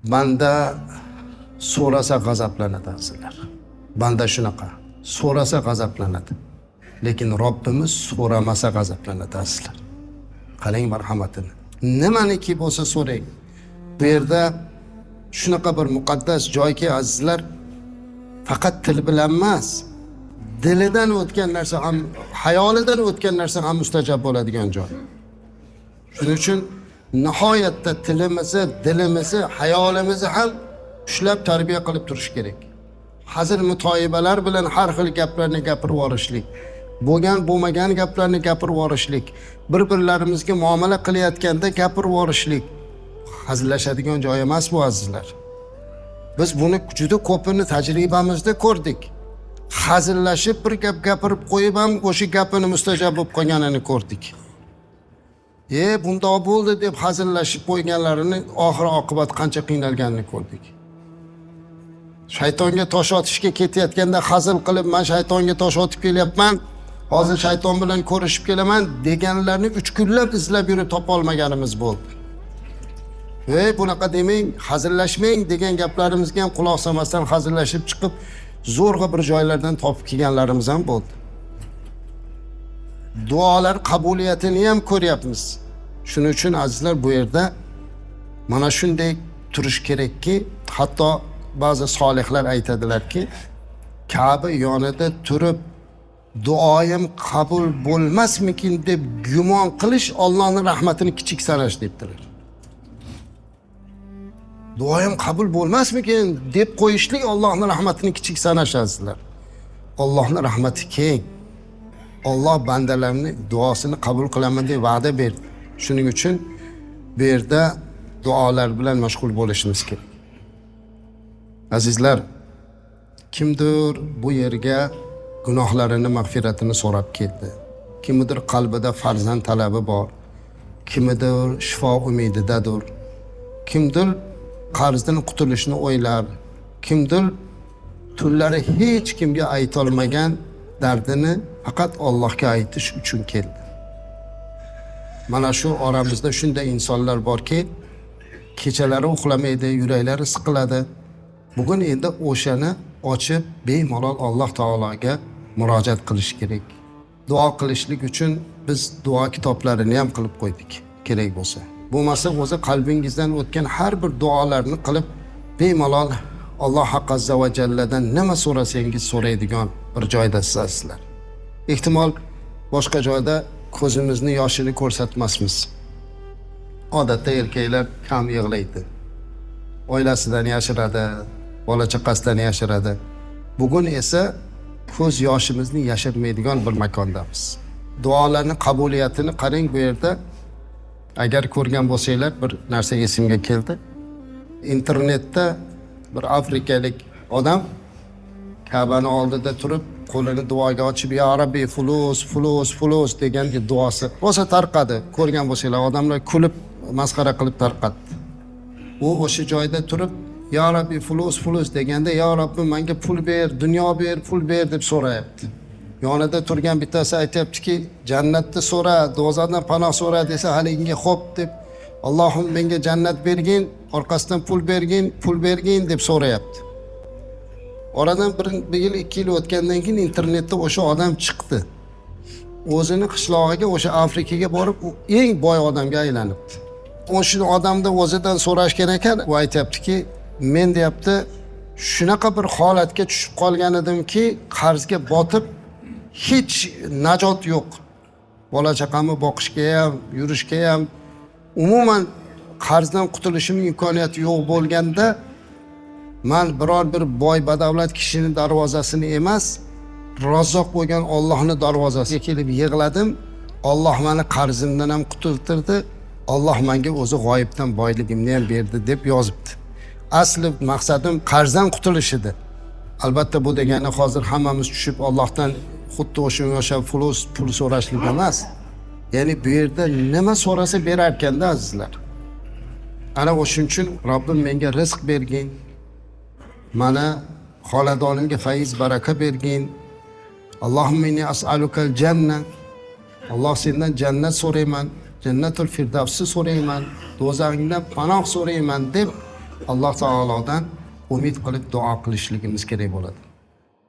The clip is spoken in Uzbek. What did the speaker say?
Banda so'rasa g'azablanadi, azizlar. Banda shunaqa. So'rasa g'azablanadi. Lekin Robbimiz so'ramasa g'azablanadi, azizlar. Qarang marhamatini. Nimaniki bo'lsa so'rang. Bu yerda shunaqa bir muqaddas joyki, azizlar, faqat til bilan emas, dilidan o'tgan narsa ham, hayolidan o'tgan narsa ham mustajob bo'ladigan joy. Shuning uchun nihoyatda tilimizni, dilimizni, hayolimizni ham ushlab tarbiya qilib turish kerak. Hazil mutoyibalar bilan har xil gaplarni gapirib yuborishlik, bo'lgan bo'lmagan gaplarni gapirib yuborishlik, bir-birlarimizga muomala qilayotganda gapirib yuborishlik hazillashadigan joy emas bu, azizlar. Biz buni juda ko'pini tajribamizda ko'rdik. Hazillashib bir gap gapirib qo'yib ham o'sha gapini mustajob bo'lib qolganini ko'rdik. Bundoq bo'ldi deb hazillashib qo'yganlarini oxir oqibat qancha qiynalganini ko'rdik. Shaytonga tosh otishga ketayotganda hazil qilib, "Men shaytonga tosh otib kelyapman, hozir shayton bilan ko'rishib kelaman" deganlarni 3 kunlab izlab yurib topa olmaganimiz bo'ldi. "Ey, bunaqa demang, hazillashmang" degan gaplarimizga ham quloq solmasdan hazillashib chiqib, zo'rg'a bir joylardan topib kelganlarimiz ham bo'ldi. Duolar qabuliyatini ham ko'ryapmiz. Shuning uchun, azizlar, bu yerda mana shunday turish kerakki, hatto ba'zi solihlar aytadilarki, Ka'ba yonida turib duoyim qabul bo'lmasmikin deb gumon qilish Allohning rahmatini kichik sanash debdilar. Duoyim qabul bo'lmasmikin deb qo'yishlik Allohning rahmatini kichik sanash, azizlar. Allohning rahmati keng. Alloh bandalarini duosini qabul qilaman deb va'da berdi. Shuning uchun bu yerda duolar bilan mashg'ul bo'lishimiz kerak. Azizlar, kimdir bu yerga gunohlarini mag'firatini so'rab keldi. Kimnidir qalbida farzand talabi bor. Kimnidir shifo umididadir. Kimdir qarzdan qutulishni o'ylar. Kimdir tunlari hech kimga aytolmagan dardini faqat Allohga aytish uchun keldi. Mana shu oramizda shunday insonlar borki, kechalari uxlamaydi, yuraklari siqiladi. Bugun endi o'shani ochib bemalol Alloh taologa murojaat qilish kerak. Duo qilishlik uchun biz duo kitoblarini ham qilib qo'ydik, kerak bo'lsa. Bo'lmasa o'zi qalbingizdan o'tgan har bir duolarni qilib bemalol Alloh haq azza va jalladan nima so'rasangiz so'raydigan bir joydasiz, azizlar. Ehtimol boshqa joyda ko'zimizni yoshini ko'rsatmasmiz. Odatda erkaklar kam yig'laydi. Oilasidan yashiradi, bola chaqasidan yashiradi. Bugun esa ko'z yoshimizni yashirmaydigan bir makondamiz. Duolarni qabuliyatini qarang bu yerda. Agar ko'rgan bo'lsanglar, bir narsa esimga keldi. Internetda bir afrikalik odam Ka'bani oldida turib, qo'lini duoga ochib, "Ya Rabbi, fulus, fulus, fulus" degan duosi rosa tarqadi. Ko'rgan bo'lsanglar, odamlar kulib, masxara qilib tarqatdi. U o'sha joyda turib, "Ya Rabbi, fulus, fulus" deganda, "Ya Rabbim, menga pul ber, dunyo ber, pul ber" deb so'rayapti. Yonida turgan bittasi aytyaptiki, "Jannatni so'ra, do'zaxdan panoh so'ra" desa, haliginga "Xo'p" deb, "Allohim, menga jannat bergin, orqasidan pul bergin, pul bergin" deb so'rayapti. Oradan bir yil, 2 yil o'tgandan keyin internetda o'sha odam chiqdi. O'zini qishlog'iga, o'sha Afrikaga borib, u eng boy odamga aylanibdi. O'sha odamni o'zidan so'rashgan ekan, u aytyaptiki, "Men", deyapti, "shunaqa bir holatga tushib qolgan edimki, qarzga botib, hech najot yo'q. Bola chaqamni boqishga ham, yurishga ham, umuman qarzdan qutulishimning imkoniyati yo'q bo'lganda, man biror bir boy badavlat kishini darvozasini emas, razzoq bo'lgan Allohning darvozasiga kelib yig'ladim. Alloh meni qarzimdan ham qutultirdi. Alloh menga o'zi g'oyibdan boyligimni ham berdi" deb yozibdi. Asli maqsadim qarzdan qutulish edi. Albatta bu degani hozir hammamiz tushib Allohdan xuddi o'shanga o'xshab fulus pul so'rashlik emas. Ya'ni bu yerda nima so'rasa berar ekanda, azizlar. Ana o'shuning uchun "Robbim, menga rizq bergin, mana xonadonimga fayz baraka bergin. Allohumma inni as'alukal janna. Alloh, sendan jannat so'rayman, jannatul firdavsni so'rayman, do'zaxingdan panoh so'rayman" deb Alloh taolodan umid qilib duo qilishligimiz kerak bo'ladi.